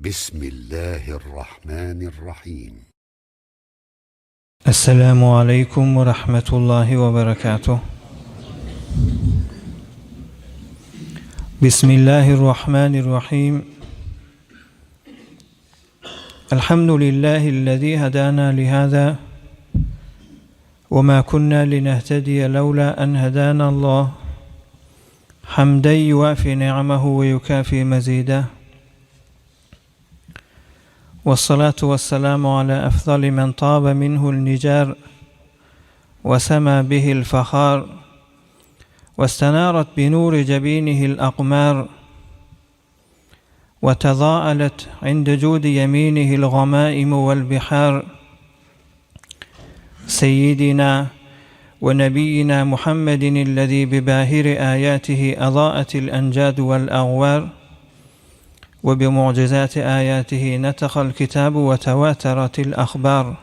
Bismillahirrahmanirrahim. Esselamu aleýkum we rahmetullahi we berekatuh. Bismillahirrahmanirrahim. Elhamdülillahi'llezî hedâna lihâzâ ve mâ kunnâ linehtediye lewlâ en hedânallah. Hamden yuwâfî ni'amehu ve yukâfî mezîdeh. Wessalatu wesselamu ala efdali men tabe minhu'l nicar ve sema bihi'l fahar وستنارت بنور جبينه الأقمار وتضاءلت عند جود يمينه الغمائم والبحار سيدنا ونبينا محمد الذي بباهر آياته أضاءت الأنجاد والأغوار وبمعجزات آياته نتخ الكتاب وتواترت الأخبار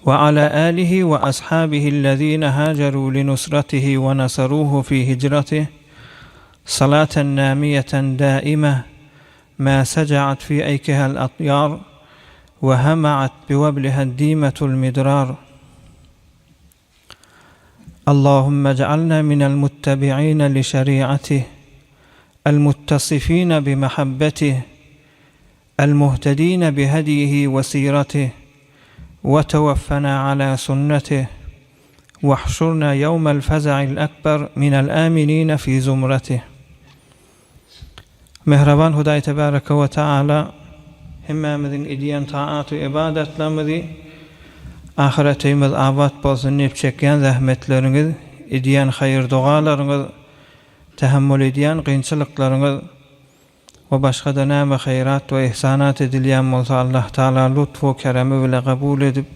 وعلى آله وأصحابه الذين هاجروا لنصرته ونصروه في هجرته صلاة نامية دائمة ما سجعت في أيكها الأطيار وهمعت بوبلها الديمة المدرار اللهم اجعلنا من المتبعين لشريعته المتصفين بمحبته المهتدين بهديه وسيرته وتوفنا على سنته واحشرنا يوم الفزع الأكبر من الآمنين في زمرته Mähriban Hudaý Tebareke we Taala hemmämiziň edýän taat we ybadatlarymyzy ahyretimiz abat bolsun diýip çekýän zähmetleriňiz, edýän haýyr-dogalaryňyz, tähemmül edýän kynçylyklaryňyz we başga-da näme haýrat we ihsanat edilýän bolsa Allah Taala lutf we keremi bile kabul edip,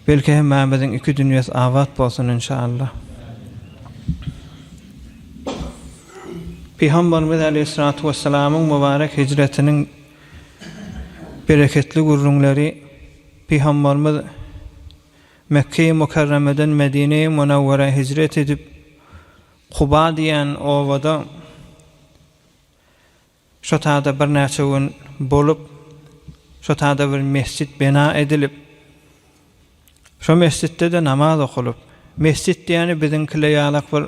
belki hemmämiziň iki dünýesi abat bolsun inşallah. Pygamberimiz aleýhissalatu wessalamyň mübarek hijretiniň bereketli gürrüňleri Pygamberimiz Mekge-i Mükerremeden Medine-i Münewwerä hijret edip, Kuba diýen obada Şo tada birnäçe gün bolup, şo tada bir mesjit bina edilip, şo mesjitde-de namaz okalyp, mesjit diýeni biziňkile ýalak bir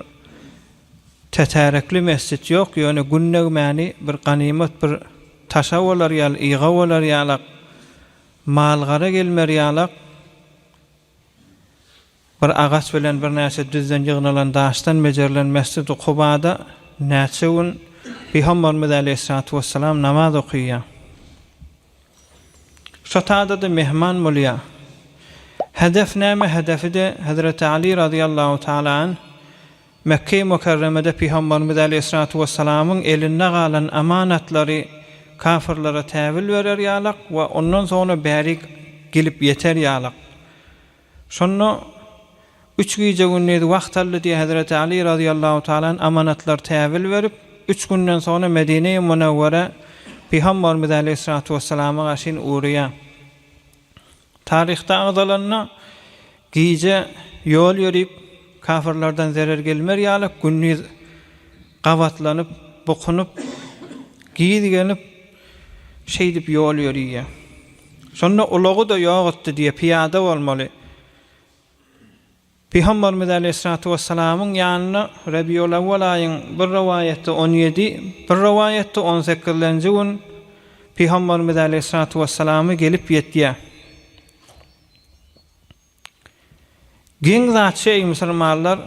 tätärekli mesjit ýok, ýöne gün degmäni bir ganymat bir taşa bolar ýaly, yga bolar ýalak, mal-gara gelmer ýalak, Bir agaç bilen birnäçe düzden ýygnalan daşdan bejerilen Mesjidi Kubada näçe gün Pygamberimiz aleýhissalatu wessalam namaz okaýar. Şo tada-da mehman bolýar. Hedef näme? Hedefi-de Hezreti Ali razyýallahu taala anh Mekge-i Mükerremede Pygamberimiz aleýhissalatu wessalamyň elinde galan amanatlary kafyrlara täwil berer ýalak we ondan soňra bärik gelip ýeter ýalak. Şonda üç gije-gündiz wagt aldy diýýär Hezreti Aly razyýallahu taala anh amanatlar täwil berip, üç günden soňra Medine-i Münewwerä Pygamberimiz aleýhissalatu wessalama garşyn ugraýar. Taryhda agzalanda, gije ýol ýörip, kafyrlardan zerer gelmer ýaly, gündiz gabatlanyp, bukunyp, gizgenip, şeýdip ýol ýörýär. Şonda ulagy-da ýok etdi diýýär, pyýada bolmaly. Pygamberimiz aleýhissalatu wessalamyň ýanyna Rebiulawwal aýyň bir rowaýatda on ýedi, bir rowaýatda on sekizlenji gün Pygamberimiz aleýhissalatu wessalamy gelip ýetýär. Geň zat şeý musulmanlar,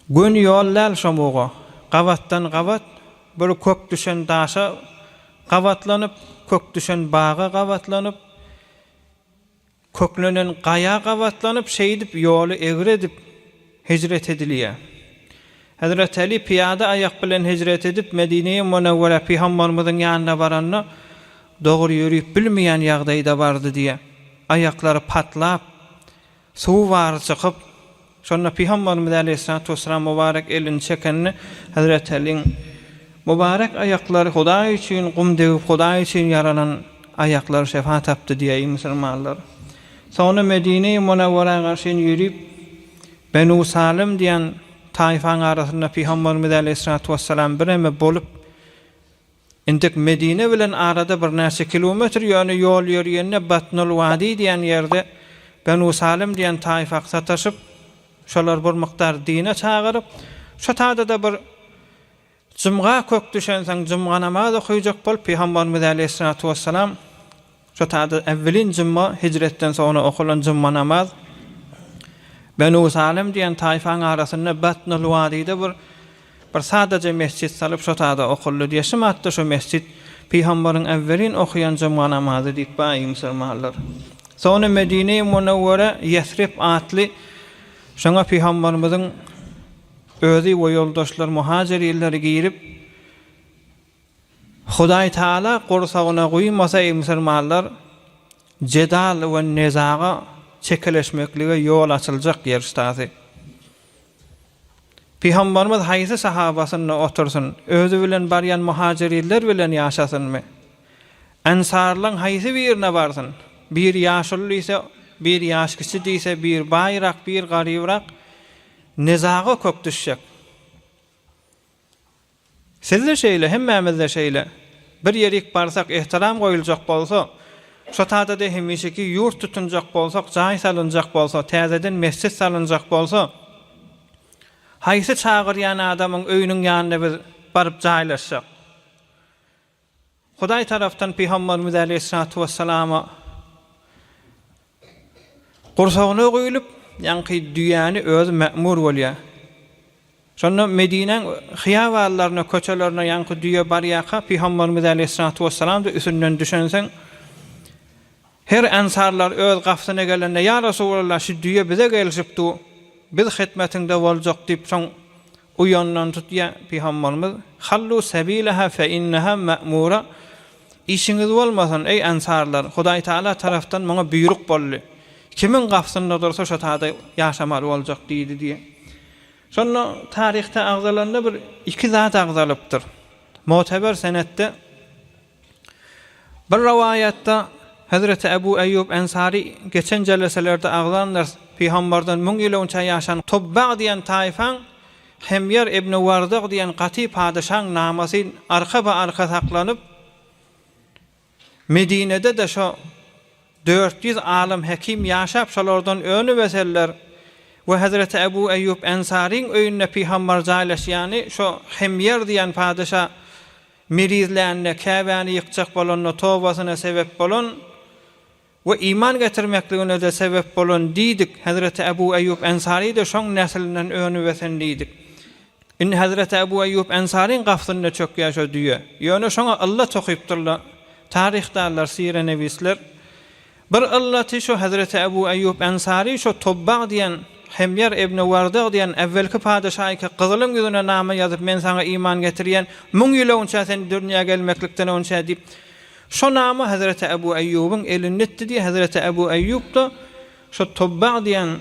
göni ýol däl şomuga, gabatdan gabat bir kök düşen daşa gabatlanyp, kök düşen baga gabatlanyp, köklenen gaýa gabatlanyp şeýdip ýoly egri edip hijret edilýär. Hezreti Aly pyýada aýak bilen hijret edip Medine-i Münewwerä Pygamberimiziň ýanyna baranda dogry ýörüp bilmeýän ýagdaýda bardy diýýär. Aýaklary patlap, suw bary çykyp, şonda Pygamberimiz aleýhissalatu wessalam mübarek elini çekende Hezreti Alyň mübarek aýaklary Hudaý üçin gum degip Hudaý üçin ýaralan aýaklary şefa tapdy diýýär eý musulmanlar. Soňra Medine-i Münewwerä garşy ýörüp Benu Salym diýen taýfaň arasynda Pygamberimiz aleýhissalatu wessalam bireme bolup. Entek Medine bilen arada birnäçe kilometr ýöne ýol ýörýende Batnul Wadi diýen ýerde Benu Salim diýen taýfa sataşyp, şolar bir mukdar dine çagyryp, şo tada-da bir Jumga kök düşensoň jumga namaz okyjak bolup Pygamberimiz aleýhissalatu wessalam şo tada äwwelin jumga hijretden soňra okalan jumga namaz Benu Salim diýen taýfaň arasynda Batnul Wadide bir bir sadaja mesjit salyp şo tada okaldy diýe şum atda şo mesjit Pygamberiň äwwelin okaýan jumga namazy diýip baý musulmanlar. Soňra Medine-i Munawwara Ýesrib atly şoňa Pygamberimiziň Özi we ýoldaşlary muhajirleri girip, Hudaý Taala gursagyna guýmasa eý musulmanlar, jedal we nezaga çekeleşmeklige ýol açyljak ýer ştasy. Pygambarymyz haýsy sahabasynda otursyn, özi bilen barýan muhajirler bilen ýaşasynmy? Ensarlaň haýsy birine barsyn? Biri ýaşuly diýse, biri ýaşkiçi diýse, biri baýrak, biri garybrak, Nezaga kök düşjek. Sizde şeýle, hemmämizde şeýle. Bir ýerik barsak ehtiram goýuljak bolsa, şo tada-da hemişeki ýurt tutunjak bolsak, jaý salynjak bolsa, täzeden mesjit salynjak bolsa, haýsy çagyrýan adamyň öýüniň ýanyna biz baryp jaýlaşjak? Hudaý tarapdan Pygamberimiz aleýhissalatu wessalama gursagyna guýlup, ýaňky düýäni özi mämur bolýar. Şonda Medinäň hyýabanlaryna, köçelerine ýaňky düýe barýarka, Pygamberimiz aleýhissalatu wessalam-da üstünden düşensoň, Her ensarlar öz gapysyna gelende, Ýa Resulallah, şu düýe bize gelişip dur, biz hytmetiňde boljak diýip, soň uýandan tutýar. Pygamberimiz, Hallu sebileha fe inneha me'mura, Işiňiz bolmasyn, eý ensarlar, Hudaý Tagala tarapdan muňa buýruk boldy. Kimiň gapysynda dursa, şo tada ýaşamaly boljak diýdi diýýär. Şonda taryhda agzalanda bir iki zat agzalypdyr. Muteber senetde Bir rowaýatda Hezreti Ebu Eýýub Ensary geçen jeleselerde agzandyrys, Pygamberden müň ýyl öňçä ýaşan Tubbag diýen taýfaň Hemýer ibn Wardag diýen gaty padyşaň namasy arka-ba-arka saklanyp, Medinede-de şo 400 alym hekim ýaşap şolardan önüp-ösenler we Hezreti Ebu Eýýub Ensaryň öýünde Pygamber jaýlaşýany şo Hemýer diýen padyşa Merizlände, Käbäni ýykjak bolanda tobasyna sebep bolan we iman getirmekligine-de sebep bolan diýdik. Hezreti Ebu Eýýub Ensary-da şoň neslinden önüp ösen diýdik. Indi Hezreti Ebu Eýýub Ensaryň gapysynda çökýär şo düýe. Ýöne şoňa yllat okypdyrlar taryhdarlar, sirenewisler. Bir yllaty şu Hezreti Ebu Eýýub Ensary şo Tubbag diýen Hemýer ibn Wardag diýen äwwelki padyşaýka gyzylyň ýüzüne nama ýazyp men saňa iman getirýän müň ýyl öňçä sen dünýä gelmeklikden öňçä diýip şo nama Hezreti Ebu Eýýubyň elindetdi diýip Hezreti Ebu Eýýub-da şo Tubbag diýen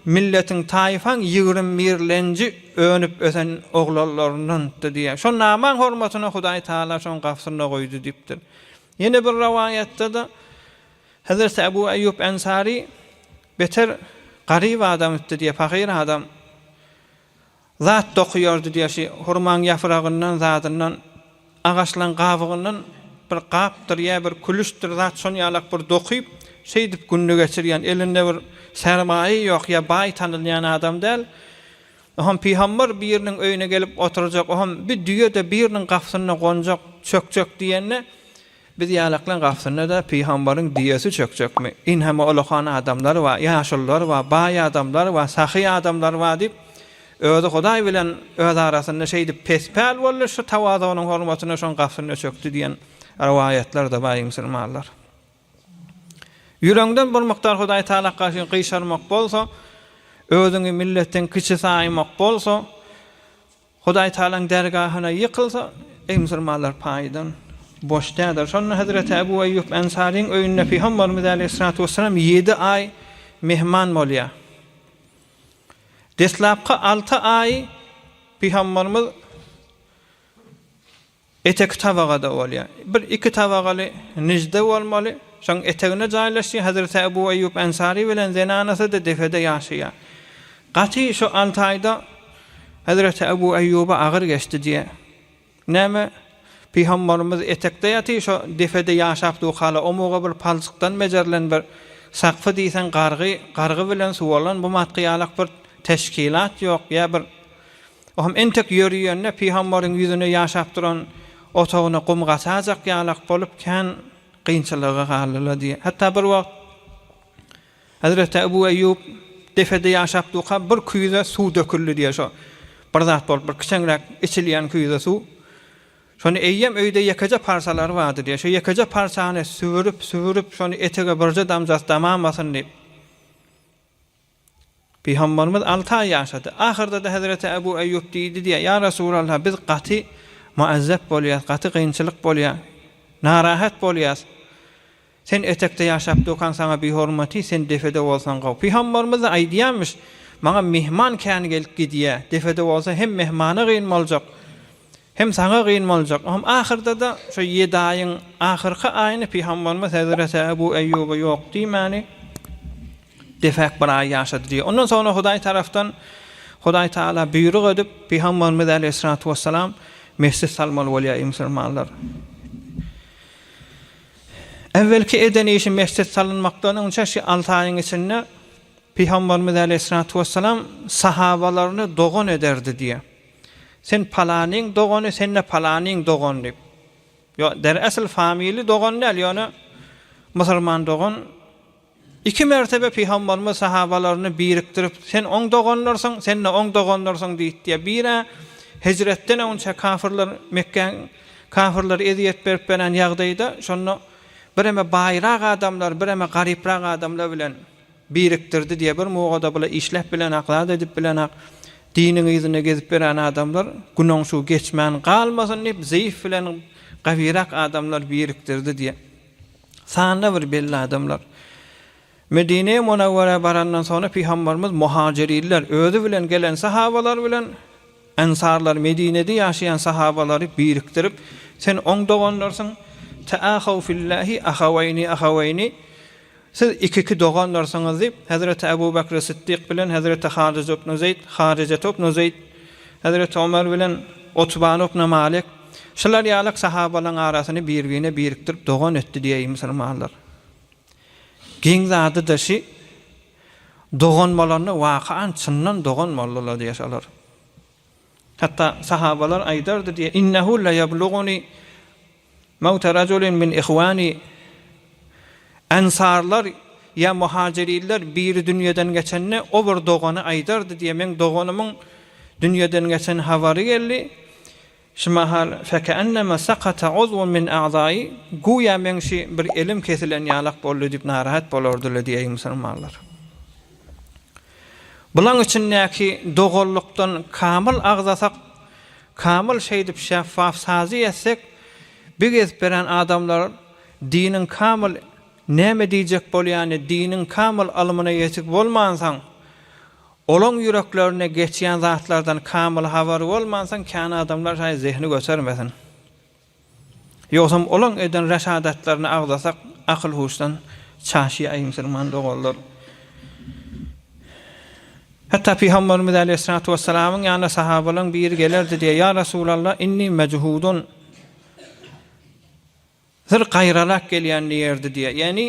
milletiň taýfaň 21 birlenji önüp ösen oglanlaryndandy diýýär. Şo namaň hormatyna Hudaý Tagala şoň gapysynda goýdy diýipdir. Ýene bir rowaýatda-da Hezreti Ebu Eýýub Ensary beter garyp adamypdy diýýär, pahyr adam. Zat dokyýardy diýýär, şi hurmaň ýafragyndan, zadyndan, agaçlaň gabygyndan bir gapdyr ýa bir külüşdir zat şon ýalak bir dokyp, şeýdip gününi geçirýän, elinde bir sermaýa ýok ýa baý tanylýan adam däl. Oham pygamber biriniň öýüne gelip oturjak, oham bir düýe-de biriniň gapysynda gonjak, çökjek diýende, biz ýalaklaň gapysynda-da pygamberiň düýesi çökjekmi? Inheme ulakan adamlar bar, ýaşulular bar, baý adamlar bar, sahy adamlar bar diýip, özi Hudaý bilen öz arasynda şeýdip pespäl boldy, şu tawazugynyň hormatyna şoň gapysynda çökdi diýen rowaýatlar-da bar, musulmanlar. Ýüregiňden bir mukdar Hudaý Tagala garşy gyşarmak bolsa, özüňi milletden kiçi saýmak bolsa, Hudaý Tagalaň dergahyna ýykylsa, eý musulmanlar paýdan boş däldir. Şonda Hezreti Ebu Eýýub Ensaryň öýünde Pygamberimiz aleýhissalatu wessalam ýedi aý mehman bolýar. Deslapky alty aý Pygamberimiz Eteki tabagada bolýar. Bir iki tabagaly nijde bolmaly. Şoň etegine jaýlaşýar. Hezreti Ebu Eýýub Ensary bilen zenanasy-da depede ýaşaýar. Gaty şu alty aýda Hezreti Ebu Eýýuba agyr geçdi diýýär. Näme? Pygambarymyz etekde ýaty şo depede ýaşap dukala omuga bir palçykdan bejerilen bir sakfy diýseň gargy, gargy bilen suwalan bu matky ýalak bir teşkilat ýok ýa bir Ohm entek ýörüýende pygambaryň ýüzüne ýaşap duran otagyna gum gaçajak ýalak bolup kän kynçylyga galdylar diýýär. Hatda bir wagt Hezreti Ebu Eýýub depede ýaşap durka bir küýze suw döküldi diýýär. Şo bir zat bolup bir kiçeňräk içilýän küýze suw. Şony eýýäm öýde ýekeje parçalary bardy diýýär. Şo ýekeje parçany sübürip, sübürip şony etege birje damjasy damamasyn diýip. Pygamberimiz alty aý ýaşady. Ahyrda-da hezreti Ebu Eýýub diýdi diýýär, Ýa Resulallah, biz gaty muazzep bolýas, gaty kynçylyk bolýar, narahat bolýas. Sen etekde ýaşap durkaň saňa bihormaty, sen depede bolsaň gowy. Pygamberimiz-de aýdýarmyş, Maňa myhman kän gelip gidýär, depede bolsa hem myhmana kyn boljak, hem saňa kyn boljak. Ohm ahyrda-da şo ýedi aýyň ahyrky aýyny Pygamberimiz hezreti Ebu Eýýuba ýok diýmäni, Defäk bir aý ýaşady diýýär. Ondan soňra Hudaý tarapdan Hudaý Tagala buýruk edip, Pygamberimiz äleyhissalatu wessalam mesjit salmaly bolýar eý musulmanlar. Äwwelki eden işi mesjit salynmakdan öňçe şu alty aýyň içinde Pygamberimiz äleyhissalatu wessalam sahabalaryny dogan ederdi diýýär. Sen palanyň dogany, sen-de palanyň dogany diýip. Ýok, der esl famili dogan däl, ýöne musulman dogan Iki mertebe Pygamberimiz sahabalaryny birikdirip, Sen oň doganlarsyň, sen-de oň doganlarsyň diýipdi. Bir-ä hijretden öňçä kafirler Mekgäň kafirleri ezýet berip beren ýagdaýda, şonda bireme baýrak adamlar, bireme garyprak adamlar bilen birikdirdi diýýär. Bir mugada bula işläp bilenak, zat edip bilenak, diniň yzynda gezip beren adamlar günäň şu geçmän galmasyn diýip, zeýif bilen gawyrak adamlar birikdirdi diýýär. Sanda bir belli adamlar. Medine-i Munawwara barandan soňra Pygamberimiz muhajiriller, özi bilen gelen sahabalar bilen ensarlar, Medinede ýaşaýan sahabalary birikdirip, Sen oň doganlarsyň, Teahaw fillahi ahaweýni ahaweýni, Siz iki-iki dogandyrsyňyz diýip, Hezreti Ebu Bekri Sytdyk bilen Hezreti Haryja ibn Zeýd, Haryjete ibn Zeýd, Hezreti Omar bilen Utban ibn Malik, Şular ýalak sahabalaň arasyny bir-birine birikdirip dogan etdi diýeý musulmanlar. Geň zady-da şi, dogan bolanda wakaan çyndan dogan boldular diýe şolar. Hatda sahabalar aýdardy diýe, Innehu leýebluguni mewte rajulin min ihwani Ensarlar ýa muhajiriller biri dünýeden geçende o bir dogany aýdardy diýe, meň doganymyň dünýeden geçen habary geldi, Şu mahal fekeenneme sakata uzwun min a'zai, güýä meň şi bir elim kesilen ýalak boldy diýip narahat bolardylar diýeý musulmanlar. Bulaň içindäki doganlykdan kamyl agzasak, kamyl şeýdip şeffaf sazy etsek, bi gezip beren adamlar diniň kamyl näme diýjek bolýany diniň kamyl ylmyna ýetik bolmansaň, Olaň ýüreklerinde geçýän zatlardan kamyl habary bolmansoň kän adamlar şaý zehni götermesin. Ýogsam olaň eden reşadatlaryny agzasak akyl-huşdan çaşýaý musulman doganlar. Hatda Pygamberimiz aleýhissalatu wessalamyň ýanyna sahabalaň biri gelerdi diýýär, Ýa Resulallah, inni mejhudun. Syr gaýralap gelýän diýerdi diýýär. Ýagny,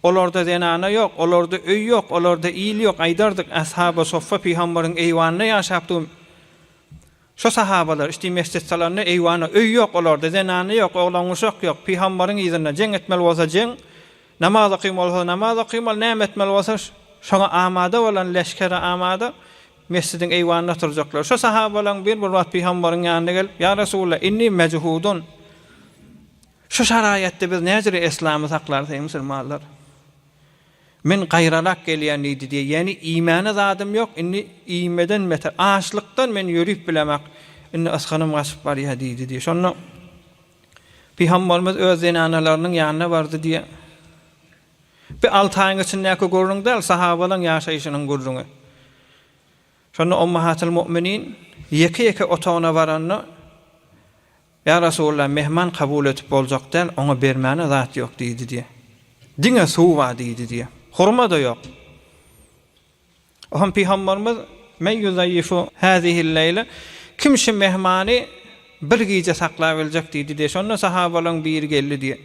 olarda zenana ýok, olarda öý ýok, olarda il ýok. Aýdardyk, Ashab-y Soffa pygambaryň eýwanynda ýaşap dur. Şo sahabalar, içdi mesjit salanda eýwana öý ýok olarda, zenana ýok, oglan-uşak ýok. Pygambaryň yzynda jeň etmeli bolsa jeň, namaz okymaly bolsa namaz okymaly, näme etmeli bolsa şoňa amada bolan leşgere amada mesjidiň eýwanynda oturjaklar. Şo sahabalaryň biri bir wagt pygambaryň ýanyna gelip, Ýa Resulallah, inni mejhudun. Şu şaraýatda biz näjüre eslamy saklarys eý musulmanlar? Men gaýralap gelýän diýdi diýýär. Ýagny iýmäne zadym ýok, indi iýmeden beter açlykdan men ýörüp bilemak, indi ysgynym gaçyp barýar diýdi diýýär. Şonda Pygamberimiz öz zenanalarynyň ýanyna bardy diýýär. Bu alty aýyň içindäki gürrüň däl, sahabalaryň ýaşaýşynyň gürrüňi. Şonda Ummahatyl Mu'minin ýeke-ýeke otagyna baranda, Ýa Resulallah, mehman kabul edip boljak däl, oňa bermäne zat ýok diýdi diýýär. Diňe suw bar diýdi diýýär. Hurma-da ýok. Ohm Pygamberimiz, Men ýuzaýýifu hazihil leýle, kim şu mehmany. bir gije saklabiljek diýdi diýýär. Şonda sahabalaryň biri geldi diýýär.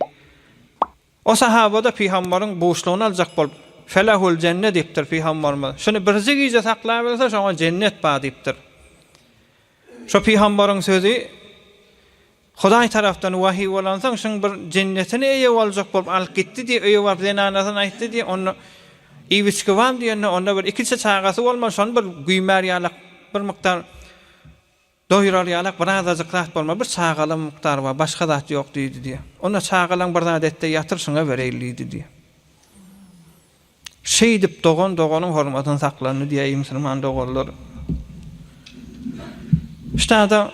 O sahaba-da pygambaryň buşlugyny aljak bolup, Felehul jenne diýipdir pygambarymyz. Şuny birje gije saklabilse, şoňa jennet bar diýipdir. Şo pygambaryň sözi Hudaý tarapdan wahyý bolansoň, şuň bir jennetine eýe boljak bolup alyp gitdi diýip, öýe baryp zenanasyna aýtdy diýip, onda iýip-içgi barmy diýende, onda bir ikiçe çagasy bolmaly, şony bir güýmär ýalak bir mukdar doýurar ýalak bir azajyk zat bolmaly, bir çagaly mukdar bar, başga zat ýok diýdi diýip. Onda çagalaň bir zat etde ýatyr, şuňa bereýli diýdi diýip. Şeýdip dogan doganyň hormatyny saklandy diýýär musulman doganlar. Ştada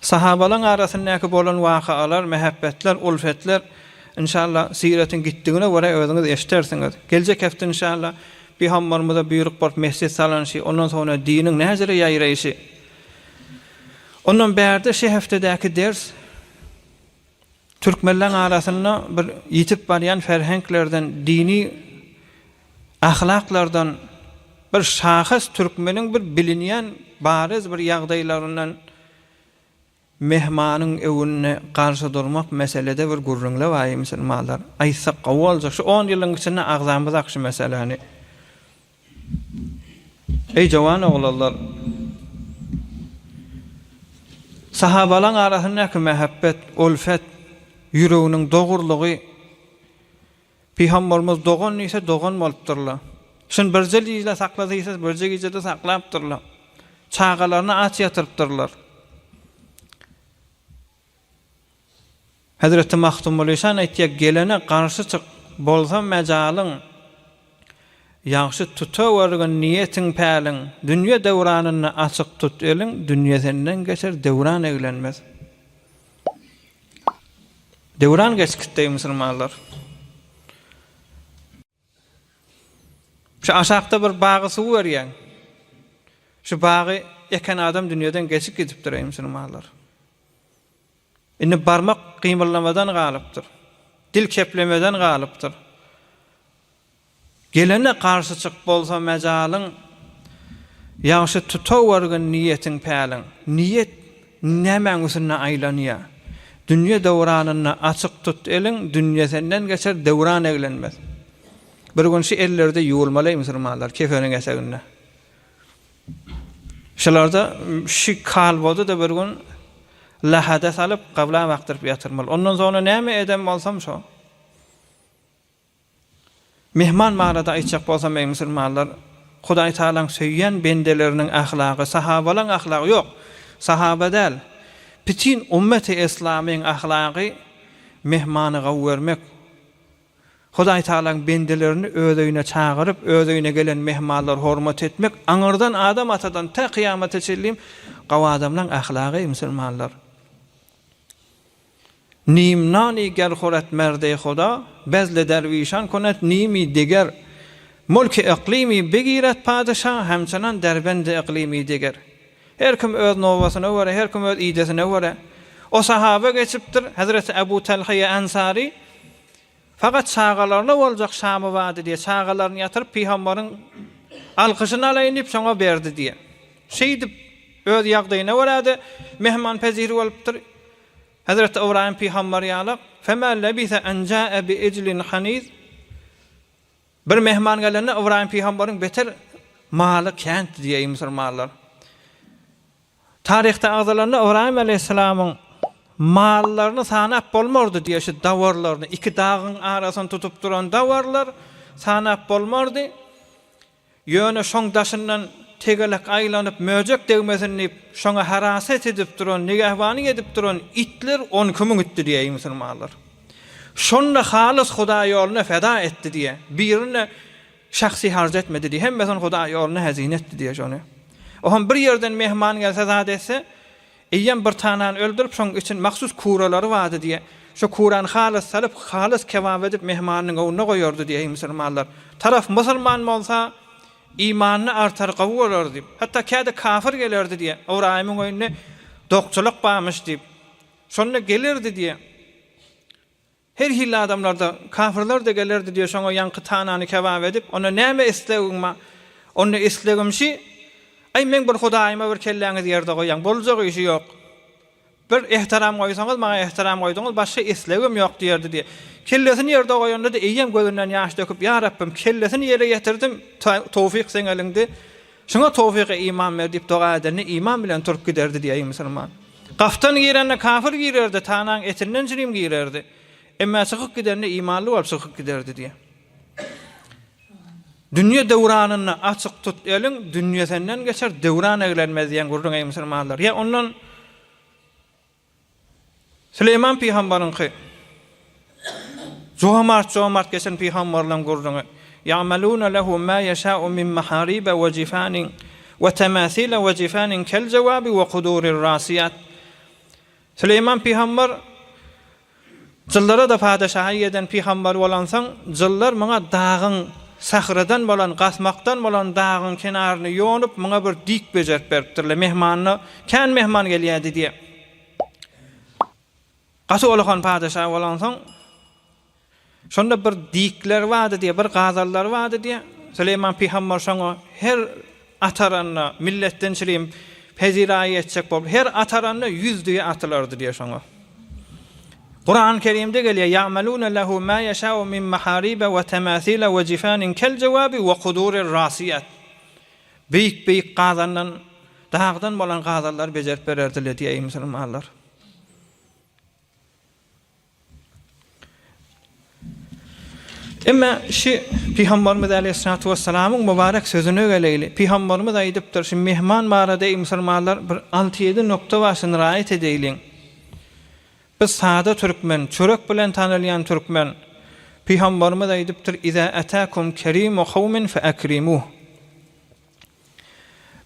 sahabalaryň arasyndaky bolan wakalar, mähebbetler, ulfetler inşallah siretiň gitdigine görä özüňiz eşdersiňiz. Geljek hepde inşallah Pygamberimize buýruk bolup mesjit salanyşy, ondan soňra diniň näjere ýaýraýşy. Ondan bärde şu hepdedäki ders Türkmenleň arasynda bir ýitip barýan ferhenklerden, dini ahlaklardan bir şahys türkmeniň bir bilinýän bariz bir ýagdaýlaryndan mehmanyň öwünde garşy durmak meselede bir gürrüňle baý musulmanlar. Aýtsak gowy boljak. Şu on ýylyň içinde agzamyzak şu meseläni. Eý jowan oglanlar! Sahabalaň arasyndaky mähebbet, ulfet, ýüreginiň dogrulygy, Pygamberimiz dogan diýse dogan bolupdyrlar. Şuny birje gije sakla diýse birje gijede saklapdyrlar. Çagalaryny aç ýatyrypdyrlar. Hezreti Magtymguly şan aýtýar, Gelene garşy çyk, bolsa mejalyň, Ýagşy tutawergin niýetiň-päliň, Dünýe döwranynda açyk tut eliň, Dünýe senden geçer, döwran eglenmez. Döwran geçip gitdi, eý musulmanlar. Şu aşakda bir bagy suw berýäň. Şu bagy eken adam dünýeden geçip gidipdir, eý musulmanlar. Indi barmak gymyldamadan galypdyr. Dil keplemeden galypdyr. Gelene garşy çyk bolsa mejalyň, Ýagşy tutawergin niýetiň-päliň. Niýet nämäň üstünde aýlanýar? Dünýe döwranynda açyk tut eliň, Dünýe senden geçer, döwran eglenmez. Bir gün şu ellerde ýuwulmaly musulmanlar kefeniň eteginde. Şularda şu kalbody-da bir gün lahada salyp, gabla bakdyryp ýatyrmaly. Ondan soňra näme eden bolsam şo. Mehman barada aýtjak bolsam eý musulmanlar, Hudaý Tagalaň söýýän bendeleriniň ahlagy, sahabalaň ahlagy ýok. Sahaba däl. Bütin ummeti eslamyň ahlagy mehmany gawy görmek, Hudaý Tagalaň bendelerini öz öýüne çagyryp, öz öýüne gelen mehmanlary hormat etmek aňyrdan Adam atadan tä kyýamata çenli gawy adamlaň ahlagy musulmanlar. Nim nani ger huret merde Huda, bezle derwişan kunet nimi diger. Mulki yklimi begiret padyşa, hemçenan derbendi yklimi diger. Her kim öz nobatyna görä, her kim öz idesine görä. O sahaba geçipdir, Hezreti Ebu Talhaýa Ensary, Fakat çagalaryna boljak şamy bardy diýýär. Çagalaryny ýatyryp pygambaryň alkyşyny alaýyn diýip şoňa berdi diýýär. Şeýdip öz ýagdaýyna görä-de mehmanpezir bolupdyr. Hezreti Ybraýym pygambar ýalak, Fema lebise en jaa bi ijlin haniz. Bir mehman gelende Ybraýym pygambaryň beter maly kändi diýýär musulmanlar. Taryhda agzalanda Ybraýym aleýhissalamyň mallaryny sanap bolmardy diýýär, şu dawarlaryny, iki dagyň arasyny tutup duran dawarlar sanap bolmardy. Ýöne şoň daşyndan tegelek aýlanyp möjek degmesin diýip, şoňa haraset edip duran, nigähbanyk edip duran itler 12 müň itdi diýýär musulmanlar. Şonda halys Hudaý ýoluna feda etdi diýýär. Birine Şahsy harç etmedi diý. Hemmesini Hudaý ýoluna hezine etdi diýýär şony. Ohm bir ýerden mehman gelse zat etse, eýýäm bir tanany öldürip şoň için mahsus kuralary bardy diýýär. Şo kurany halys salyp, halys kebap edip mehmanynyň öňünde goýardy diýýär eý musulmanlar. Taraf musulman bolsa imanyny artar gowy bolar diýip. Hatda käde kafir gelerdi diýýär. Ybraýymyň öýünde dokçulyk barmyş diýip. Şonda gelerdi diýýär. Her hili adamlar-da, kafirler-de gelerdi diýýär, şoňa ýaňky tanany kebap edip, onda näme islegiň bar? Onda islegim şi, Aý, meň bir Hudaýyma bir kelläňizi ýerde goýaň, boljak işi ýok. Bir ehtiram goýsaňyz, maňa ehtiram goýduňyz, başga islegim ýok diýerdi diýýär. Kellesini ýerde goýanda-da eýýäm gözünden ýaş döküp, Ýa Rabbym, kellesini ýere ýetirdim, towfyk seň eliňde, şuňa towfyky iman ber diýip doga edende iman bilen turup giderdi diýýär, eý musulman. Gapdan girende kafir girerdi, tanaň etinden çirim girerdi. Emma çykyp gidende imanly bolup çykyp giderdi diýýär. Dünýe döwranynda açyk tut eliň, dünýe senden geçer, döwran eglenmez diýen gürrüň eý musulmanlar. Ýa ondan Süleýman pygambaryňky jomart-jomart geçen pygambarlaryň gürrüňi. Ýa'maluna lehu ma ýeşâ'u min maharibe we jifanin we temathile we jifanin kel jewabi we kudurir rasiýat. Süleýman pygambar Jyllara-da padeşahy eden pygambar bolansoň, jyllar muňa dagyň, sähradan bolan, gasmakdan bolan dagyň kenaryny ýonup, muňa bir dik bejerip beripdirler. Mehmanyna kän mehman gelýärdi diýýär. Gaty ulakan padeşa bolansoň, Şonda bir dikler bardy diýýär, bir gazallar bardy diýýär. Süleýman pygamber şoňa her ataranda, milletden çirim peziraýy etjek bolup, her ataranda ýüz düýe atylardy diýýär şoňa. Kurany Kerimde gelýär, Ýa'melune lehu ma ýeşâ'u min maharibe we temathile we jifanin kel jewabi we kudurir rasiýat. Beýik-beýik gazandan, dagdan bolan gazallary bejerip bererdiler diýýär, eý musulmanlar. Emma şu Pygamberimiz aleýhissalatu wessalamyň mübarek sözüne geleýli. Pygamberimiz aýdypdyr, şu mehman barada eý musulmanlar bir alty-ýedi nokta bar şuny raýat edeýliň. Biz sada türkmen, çörek bilen tanalýan türkmen. Pygamberimiz aýdypdyr, Iza atakum kerimu kawmin fe akrimuh.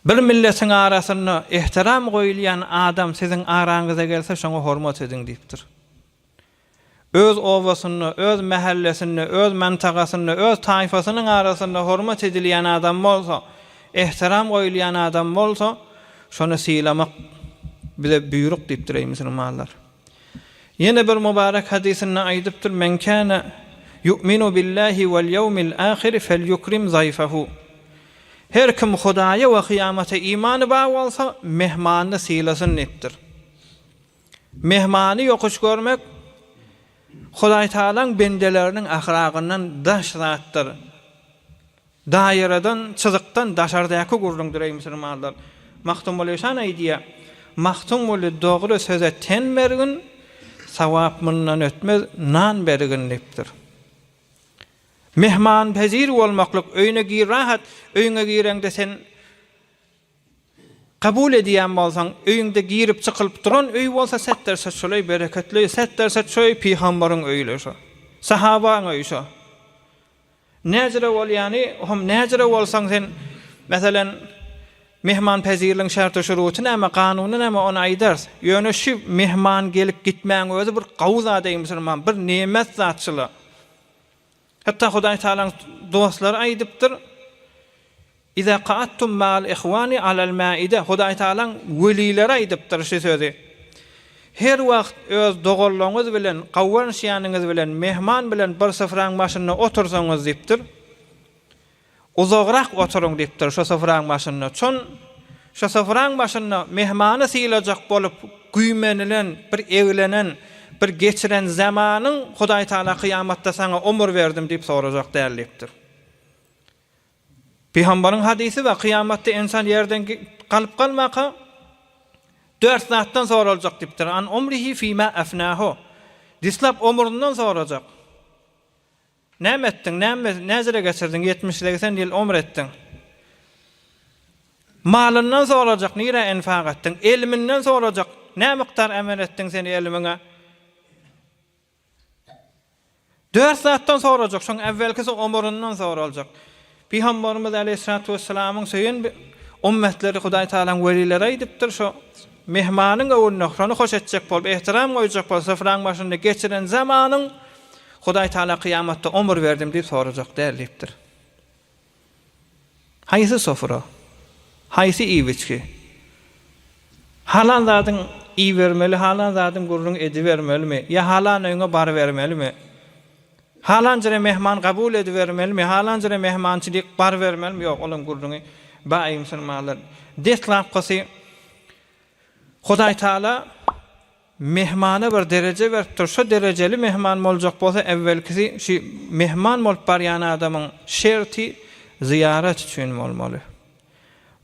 Bir milletiň arasynda ehtiram goýulýan adam siziň araňyza gelse şoňa hormat ediň diýipdir. Öz obasynda, öz mähellesinde, öz mantagasynda, öz taýfasynyň arasynda hormat edilýän adam bolsa, ehtiram goýulýan adam bolsa, şony sylamak bize buýruk diýipdir eý musulmanlar. Ýene bir mübarek hadysynda aýdypdyr, Men kana yu'minu billahi wal ýewmil ahiri felyukrim zaýfahu. Her kim Hudaýa we kyýamata imany bar bolsa, mehmanyny sylasyn diýipdir. Mehmany ýokuş görmek Hudaýtagalaň bendeleriniň ahlagyndan daş zatdyr. Daýradan, çyzykdan daşardaky gürrüňdir, eý musulmanlar. Magtymguly şan aýdýar, Magtymguly dogry söze ten bergin, sawap mundan ötmez, nan bergin diýipdir. Mehmanpezir bolmaklyk, öýüne gir rahat, öýüňe gireňde sen Kabul edýän bolsaň, öýüňde girip çykylyp duran öý bolsa setderse şoleý bereketli, setderse şoý pygambaryň öýüle şo. Sahabaň öýi şo. Näjire bolýany, hom näjire bolsaň sen, meselen, mehmanpezirligiň şerti-şuruty näme, kanuny näme ony aýdarys. Ýöne şu mehman gelip gitmäň özi bir gawy zat eý musulman, bir nemet zat şula. Hatda Hudaý Tagalaň dostlary aýdypdyr, Iza ka'adtum ma'al ihwani alal maide, Hudaý Tagalaň welileri aýdypdyr şu sözi. Her wagt öz doganlaryňyz bilen, gawanyşýanyňyz bilen, mehman bilen bir syfraň başynda otursaňyz diýipdir. Uzagrak oturyň diýipdir şo syfraň başynda. Çon şo syfraň başynda mehmany sylajak bolup güýmenilen, bir eglenen, bir geçiren zamanyň Hudaý Tagala kyýamatda saňa omur berdim diýip sorajak däl diýipdir. Pygambaryň hadysy bar, kyýamatda ynsan ýerden galyp galmaka dört zatdan soraljak diýipdir. An umrihi fima afnahu. Dislap omrundan sorajak. Näme etdiň, näme, näjere geçirdiň, ýetmiş-segsen ýyl omr etdiň. Malyndan sorajak, nirä enfak etdiň, elminden sorajak, nä mukdar emel etdiň sen elmiňe. Dört zatdan sorajak, şoň äwwelkisi omuryndan soraljak. Pygamberimiz aleýhissalatu wessalamyň söýen ummetleri Hudaý Tagalaň welileri aýdypdyr, şo mehmanyň öwünde şony hoş etjek bolup, ehtiram goýjak bolup syfraň başynda geçiren zamanyň Hudaý Tagala kyýamatda omur berdim diýip sorajak däl diýipdir. Haýsy sofra? Haýsy iýip-içgi? Halan zadyň iýibermeli, halan zadyň gürrüň edibermelimi? Ýa halan öýüňe barybermelimi? Halan jere mehman kabul edibermelimi? Halan jere mehmançylyk barybermelimi? Ýok, olaň gürrüňi. Baý musulmanlar. Deslapkysy Hudaý Taala mehmana bir dereje beripdir. Şo derejeli mehman boljak bolsa äwwelkisi şu mehman bolup barýan adamyň şerti zyýarat üçin bolmaly.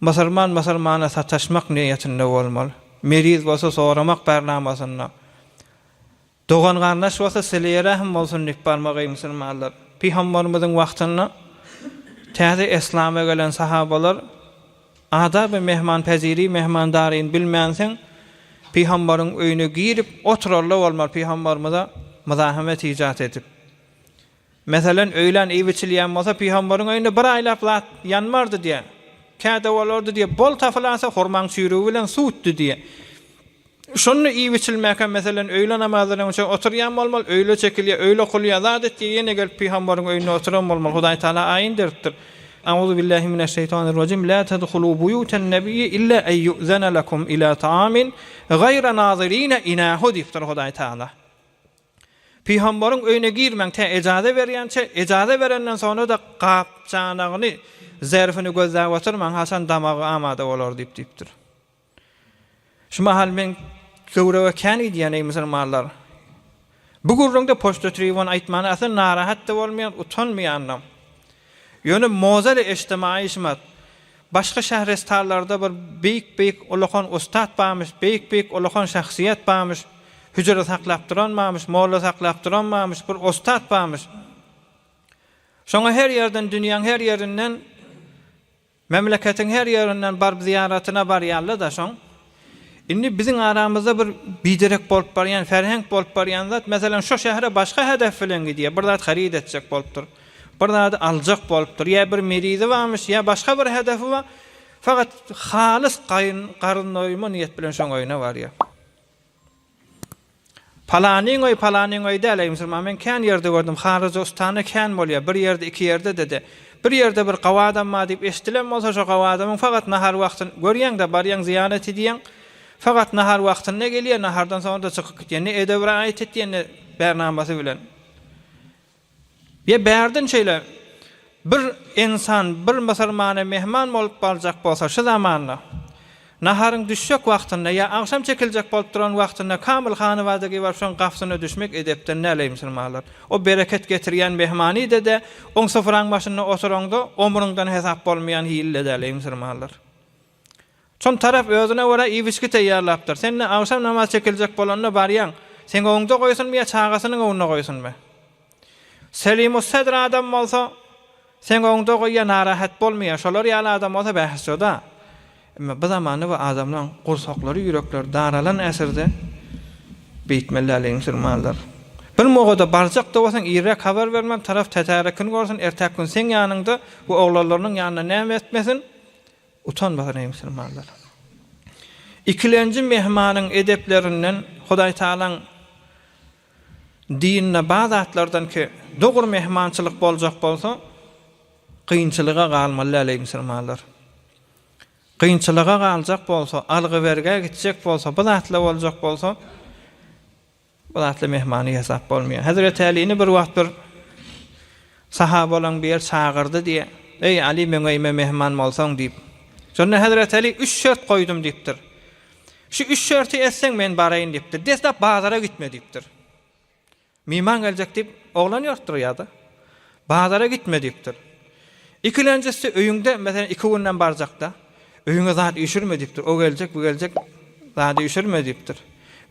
Musulman musulmana sataşmak niýetinde bolmaly. Meriz bolsa soramak barnamasynda. Dogan-garyndaş bolsa sileýe-rähim bolsun diýip barmagy musulmanlar. Pygamberimiziň wagtynda täze eslama gelen sahabalar adaby mehmanpeziri, mehmandaryny bilmänsoň Pygamberiň öýüne girip oturarlar bolmaly Pygamberimize myzahymet ijat edip. Meselen, öýlän iýip-içilýän bolsa, Pygamberiň öýünde bir aýlap zat ýanmardy diýýär. Käde bolardy diýýär, bol tapylansa hurmaň çüýrügi bilen suwutdy diýýär. Şonda iýip-içilmäkä, meselen, öýle namazdan öňçe oturýan bolmaly, öýle çekilýär, öýle okulýar, zat etýär, ýene gelip Pygamberiň öýünde oturan bolmaly. Hudaý Tagala aýyn beripdir. Auzu billahi mineşşeýtanirrajim, La tedhulu buýuten nebiyyi illa en ýu'zene lekum ila taamin gaýra nazirine inahu diýipdir Hudaý Tagala. Pygambaryň öýüne girmäň tä ejaza berýänçä, ejaza berenden soňra-da gap-çanagyny, zerfini gözläp oturmaň, haçan damagy amada bolar diýip diýipdir. Şu mahal men töwerege kän gidýän eý musulmanlar. Bu gürrüňde poçta tribun aýtmana asyl narahat-da bolmaýan, utanmaýandam. Ýöne mozele eşdemaýy şumat. Başga şähristanlarda bir beýik-beýik ulakan ussat barmyş, beýik-beýik ulakan şahsyýet barmyş, hüjre saklap duran barmyş, molla saklap duran barmyş, bir ussat barmyş. Şoňa her ýerden, dünýäň her ýerinden, memleketiň her ýerinden baryp zyýaratyna barýarlar-da şoň. Indi biziň aramyzda bir biderek bolup barýan, ferhenk bolup barýan zat, meselem, şo şähere başga hedef bilen gidýär, bir zat haryt etjek bolupdyr, bir zady aljak bolupdyr, ýa bir merizi barmyş, ýa başga bir hedefi bar, fakat halys gaýyn, garyn doýurma niýet bilen şoň öýüne barýar. Palanyň öýi palanyň öýi däl eý musulman men kän ýerde gördüm haryja ustana kän bolýa bir ýerde iki ýerde-de bir ýerde bir gawy adam bar diýip eşdilen bolsa şo gawy adamyň fakat nahar wagtyn görýäňde barýaň zyýarat edýäň fakat nahar wagtynda gelýä nahardan soňra-da çykyp gitýä ne edep raýat etýä ne bernamasy bilen Ýa bärden şeýle bir ynsan bir musulmana mehman bolup barjak bolsa şu zamanda, naharyň düşjek wagtynda ýa agşam çekiljek bolup duran wagtynda kamyl hanybada baryp şoň gapsyna düşmek edepden däl eý musulmanlar. O bereket getirýän mehmany-da-dä, oň sufraň başynda oturaňda omruňdan hesap bolmaýan hili-de däl eý musulmanlar. Şol tarap özüne görä iýip-içgi teýýarlapdyr. Sen-de agşam namaz çekiljek bolanda barýaň. Seň öňüňde goýsunmy ýa çagasynyň öňünde goýsunmy? Selimussedr adam bolsa, seň öňüňde goýýar, narahat bolmaýar. Şolar ýaly adam bolsa behiştde. Emma bu zamanda bu adamlaryň gursaklary, ýürekleri daralan äsirde beýtmeli däl, eý musulmanlar. Bir mogada barjak-da bolsaň, irräk habar bermeli, tarap tätärekini görsün, ertäki gün seň ýanyňda we oglanlarynyň ýanynda näme etmesin, Utanmasyn eý musulmanlar. Ikilenji mehmanyň edeplerinden Hudaý Tagalaň dininde bar zatlardan ki dogry mehmançylyk boljak bolsa kynçylyga galmaly däl eý musulmanlar. Kynçylyga galjak bolsa, algy-bergä gitjek bolsa, bu zatlar boljak bolsa Bu zatly mehmany hesap bolmaýar. Hezreti Alyny bir wagt bir sahabalaň biri çagyrdy diýýär. Eý, Aly, meň öýüme mehman bolsaň diýip. Şonda Hezreti Aly üç şert goýdum diýipdir. Şu üç şerti etseň men baraýyn diýipdir. Deslap bazara gitme diýipdir. Myhman geljek diýip, oglan ýörüp durýar-da. Bazara gitme diýipdir. Ikilenjisi öýüňde, meselem, iki günden barjakda, öýüňe zat üýşürme diýipdir. O geljek, bu geljek, zady üýşürme diýipdir.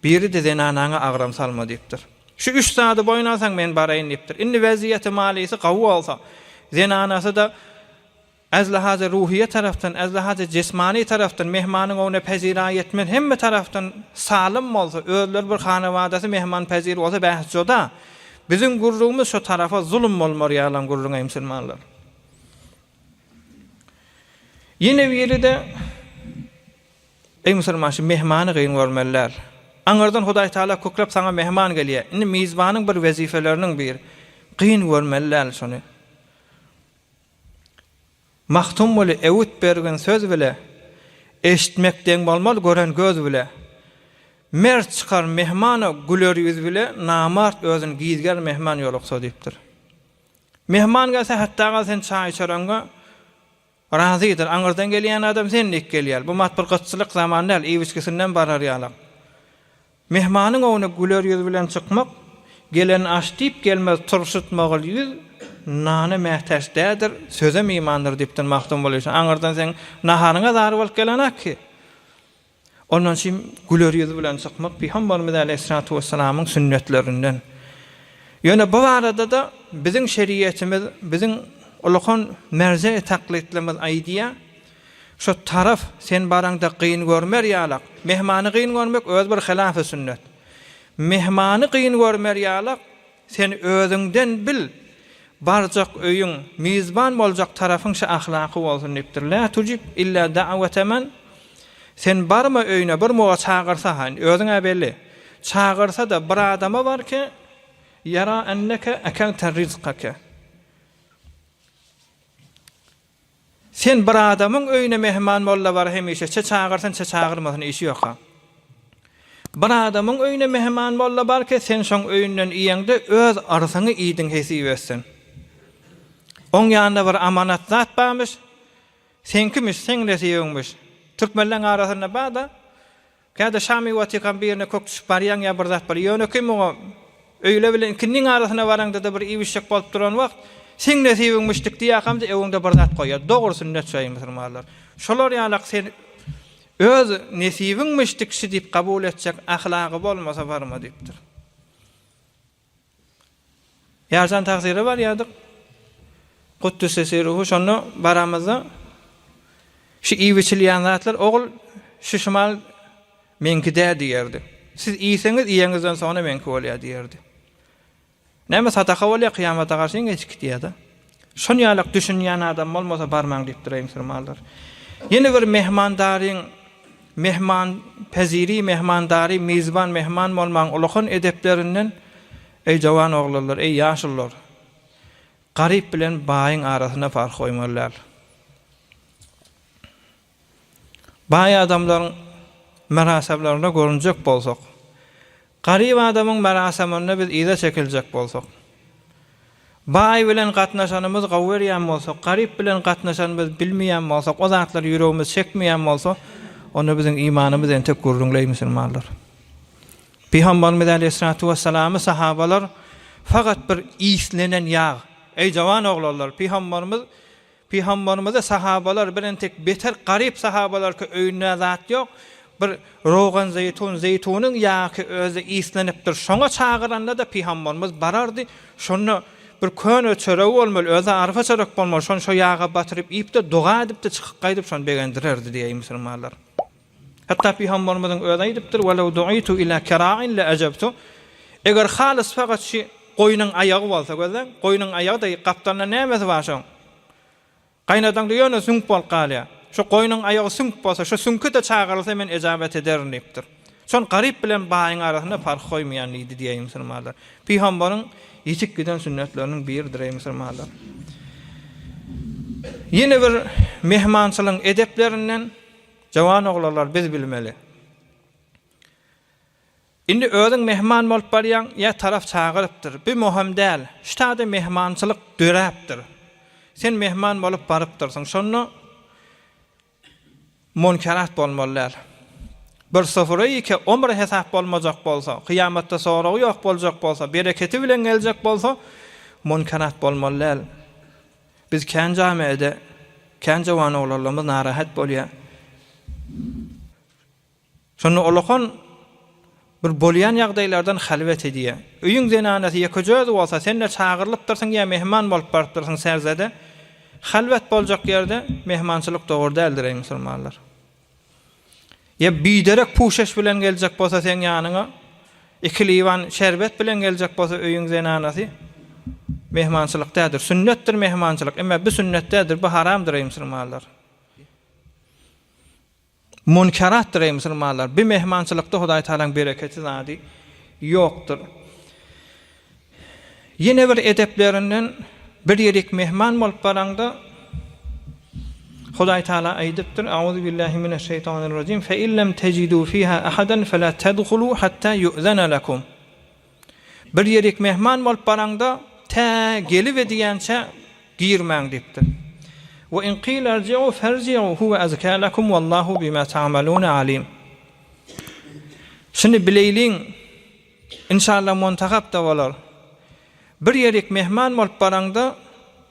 Biri-de zenanaňa agram salma diýipdir. Şu üç zady boýun alsaň, men baraýyn diýipdir. Indi weziýeti malysy gawy bolsa, zenanasy-da Äzli-haja ruhyýe tarapdan, äzli-haja jismany tarapdan mehmanyň öňüne peziraý etmez, hemme tarapdan salym bolsa, özleri bir hanabadasy mehmanpezir bolsa bäh joda. Biziň gürrüňimiz şo tarapa zulum bolmar ýalam gürrüň eý musulmanlar. Ýene biri-de Eý musulman şu mehmany gyn görmeli däl. Aňyrdan Hudaý Taala köklep saňa mehman gelýär. Indi mizbanyň bir wezipeleriniň biri gyn görmeli däl şony. Magtymguly öwüt bergin söz bile, Eşitmek deň bolmaz gören göz bile. Mert çykar mehmana güler ýüz bile, Namart özün gizgär mehman ýoluksa diýipdir. Mehman gelse hatda gal sen çaý içereňde. Razydyr. Aňyrdan gelýän adam sen diýip gelýär. Bu mat bir gytçylyk zaman däl, iýip-içgisinden barar ýalak. Myhmanyň öňüne güler ýüz bilen çykmak, gelen aş diýip gelmez turşutmagyl ýüz, nana mätäç dädir, sözem imandyr diýipdir Magtymguly. Aňyrdan seň naharyňa zar bolup gelenak ki. Ondan üçin güler ýüz bilen çykmak Pygamberimiz aleýhissalatu wessalamyň sünnetlerinden. Ýöne bu barada-da biziň şeriýetimiz, biziň ulakan merje-i taklytlymyz aýdýar, Şu taraf sen baraňda gyn görmer ýalak, mehmany gyn görmek özi bir hilafy sünnet. Mehmany gyn görmer ýalak, Sen özüňden bil, barjak öýüň, mizban boljak tarapyň şu ahlaky bolsun diýipdir. Lä tujib illa da'wete men, Sen barma öýüne, bir muga çagyrsa-ha, indi özüň-ä belli. Çagyrsa-da bir adama bar ki, ýara enneke ekelte rizkake. Sen bir adamyň öýüne mähman bolda bar hemişe çe çagyrsyn çe çagyrmasyn işi ýoka. Bir adamyň öýüne mähman bolda bar ki sen şoň öýünden iýeňde öz arsyňy iýdiň hesip etsin. Oň ýanynda bir amanat zat barmyş, seňkimiş, seň nesibiňmiş. Türkmenleň arasynda barda. Käte Şamy Watikam birine kök düşüp barýaň ýa bir zat bar. Ýönekeý muňa öýle bilen ikindiň arasyna baraňda-da bir iýip-içjek bolup duran wagt, seň nesibiňmişdik diýýärkäm-de öňüňde bir zat goýýar. Dogry sünnet şu eý musulmanlar. Şolar ýalak sen öz nesibiňmişdik şi diýip kabul etjek ahlagy bolmasa barma diýipdir. Ýarjan tagsyra barýardyk. Kuddüse siruhu şonda baramyzda şu iýip-içilýän zatlar ogul şu şumal meňki däl diýerdi. Siz iýseňiz iýeňizden soňra meňki bolýar diýerdi. Näme sadaka bolýar kyýamata garşy iň giçki diýýär-de. Şon ýalak düşünýän adam bolmasa barmaň diýipdir eý musulmanlar. Ýene bir mehmandaryň mehman peziri mehmandary mizban mehman bolmaň ulakan edeplerinden eý jowan oglanlar eý ýaşulular garyp bilen baýyň arasynda parh goýmaly däl. Baý adamlaryň merasemlerinde görünjek bolsak, garyp adamyň meraseminde biz yza çekiljek bolsak, baý bilen gatnaşanymyz gowy görýän bolsak, garyp bilen gatnaşanymyz bilmeýän bolsak, o zatlary ýüregimiz çekmeýän bolsa, onda biziň imanymyz entek gürrüňleý musulmanlar. Pygamberimiz aleýhissalatu wessalamy sahabalar fakat bir islenen ýag, eý jawan oglanlar, pygamberimiz Pygamberimize sahabalar bir entek beter garyp sahabalarky öýünde zat ýok, bir rogan zeýtun, zeýtunyň ýagy özi islenipdir, şoňa çagyranda-da pygamberimiz barardy, şonda bir köne çöregi bolmaly, özi arpa çörek bolmaly, şony şo ýaga batyryp iýip-de, doga edip-de çykyp gaýdyp şony begendirerdi diýeý musulmanlar. Hatda pygamberimiziň özi aýdypdyr, Welew du'itu ila kera'in le ejebtu. Eger halys fakat şi goýnuň aýagy bolsa, gözläň, goýnuň aýagy-da gapdalynda nämesi bar şoň? Gaýnadaňda ýöne süňk bolup galýar. Şo goýnuň aýagy süňk bolsa, şo süňke-de çagyrylsa men ejabet ederin diýipdir. Şon garyp bilen baýyň arasynda parh goýmaýan diýdi diýeýin musulmanlar. Pygambaryň ýitip giden sünnetleriniň biridir eý musulmanlar. Ýene bir mehmançylygyň edeplerinden Jawan oglanlar biz bilmeli. Indi özüň mehman bolup barýaň ýa taraf çagyrypdyr. Bi möhüm däl. Ştada mehmançylyk döräpdir. Sen mehman bolup barypdyrsyň. Şonda munkerat bolmaly däl. Bir sufreýi ke omre hesap bolmajak bolsa, kyýamatda soragy ýok boljak bolsa, bereketi bilen geljek bolsa, munkerat bolmaly däl. Biz kän jamiede kän jowan oglanlarymyz narahat bolýa. Şonda olakan bir bolýan ýagdaýlardan halwet edýä. Öýüň zenanasy ýekeje özi bolsa, sen-de çagyrylypdyrsyň ýa mehman bolup barypdyrsyň serzede. Halwet boljak ýerde mehmançylyk dogry däldir eý musulmanlar. Ýa biderek puşeş bilen geljek bolsa seň ýanyňa, iki liwan şerbet bilen geljek bolsa öýüň zenanasy, mehmançylyk däldir. Sünnetdir mehmançylyk, emma bu sünnet däldir, bu haramdyr eý musulmanlar. Munkeratdyr eý musulmanlar. Bu mehmançylykda Hudaý Tagalaň bereketi zady ýokdur. Ýene bir edeplerinden bir ýerik mehman bolup baraňda Hudaý Taala aýdypdyr, Auzubillahi mineşşeýtanirrajim, Fe in lem tejidu fiha ahadan fela tedhulu hatta yu'zena lekum. Bir ýerik mehman bolup baraňda tä gelip edýänçä girmäň diýipdir. We in qila irji'u ferji'u huwe azka lekum wallahu bima ta'maluna alim. Şuny bileýliň, inşallah muntahap-da bolar. Bir ýerik mehman bolup baraňda,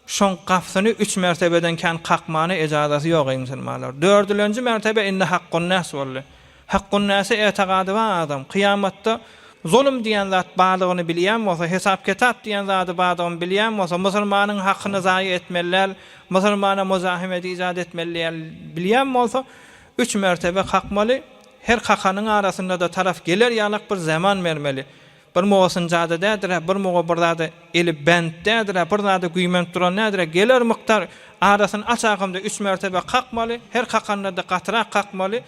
şoň gapysyny üç mertebeden kän kakmana ejazasy ýok eý musulmanlar. Dördülenji mertebe indi hakkunnäs boldy. Hakkunnäse etegady bar adam, kyýamatda zulum diýen zat barlygyny bilýän bolsa, hesap-kitap diýen zady bardygyny bilýän bolsa, musulmanyň hakyny zaýa etmeli däl, musulmana muzahimet ijat etmeli däl bilýän bolsa, üç mertebe kakmaly, her kakanyň arasynda-da taraf geler ýalak bir zeman bermeli. Bir muga synjada däldir-ä, bir muga bir zada eli bent däldir-ä, bir zada güýmenip duran däldir-ä, geler mukdar arasyny açakamda üç mertebe kakmaly, her kakanda-da gatyrak kakmaly,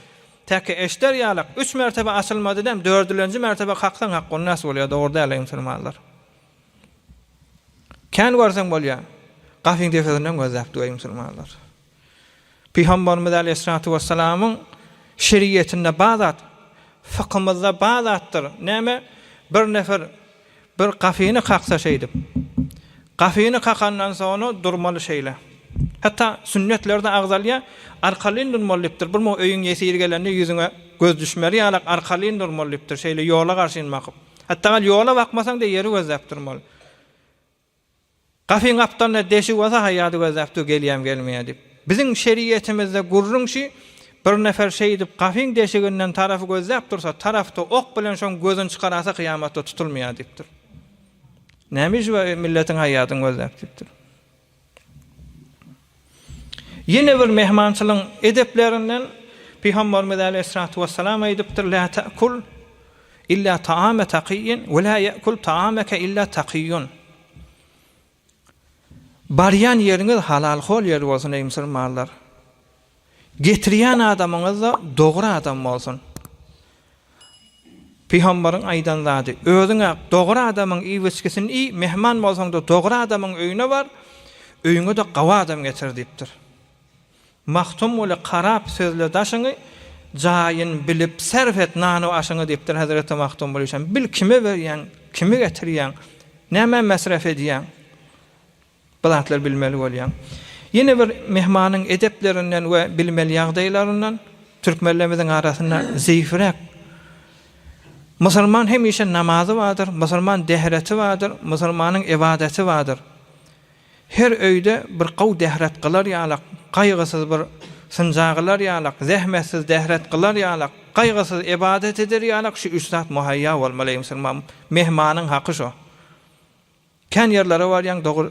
täki eşder ýalak, üç mertebe açylmady däm, dördülenji mertebe kaksaň hakgonnäs bolýar, dogry däl-eý musulmanlar. Kän görseň bolýar, gapyň depesinden gözläp dur-eý musulmanlar. Pygamberimiz aleýhissalatu wessalamyň şeriýetinde bar zat, fykymyzda bar zatdyr. Näme? Bir nefer bir gapyny kaksa şeýdip. Gapyny kakandan soňra durmaly şeýle. Hatda sünnetlerde agzalýar, arkalyn durmaly diýipdir. Bir muň öýüň ýesiri gelende ýüzüňe göz düşmeli ýalak arkalyn durmaly diýipdir, şeýle ýola garşyn bakyp. Hatda gal ýola bakmasaň-da ýeri gözläp durmaly. Gapyň gapdalynda deşik bolsa haýýady gözläp dur gelýäm gelmeýä diýip. Biziň şeriýetimizde gürrüň şi, bir nefer şeýdip gapyň deşiginden tarapy gözläp dursa, tarapda ok bilen şoň gözüni çykarasa kyýamatda tutulmaýar diýipdir. Näme işi bar milletiň haýýadyny gözläp diýipdir. Ýene bir mehmançylygyň edeplerinden Pygamberimiz aleýhissalatu wessalam aýdypdyr, La ta'kul illa ta'ame takiýin we la ya'kul ta'ameke illa takiýun. Barýan ýeriňiz halal-hol ýer bolsun eý musulmanlar. Getirýän adamyňyz-da dogry adam bolsun. Pygambaryň aýdan zady, Özüň-ä dogry adamyň iýip-içgisini iý, mehman bolsaň-da dogry adamyň öýüne bar, öýüňe-de gawy adam getir diýipdir. Magtymguly Karap sözle daşyňy, jaýyn bilip sarf et nanu-aşyňy diýipdir Hezreti Magtymguly şem. Bil kime berýäň, kimi getirýäň, nämä mesref edýäň. Bu zatlary bilmeli bolýaň. Ýene bir mehmanyň edeplerinden we bilmeli ýagdaýlaryndan türkmenlerimiziň arasynda zeýifräk. Musulman hemişe namazy bardyr, musulman dehreti bardyr, musulmanyň ybadaty bardyr. Her öýde bir gowy dehret gylar ýalak, gaýgysyz bir synja gylar ýalak, zähmetsiz dehret gylar ýalak, gaýgysyz ybadat eder ýalak şu üç zat muhaýýa bolmaly eý musulman. Mehmanyň haky şo. Kän ýerlere barýaň dogry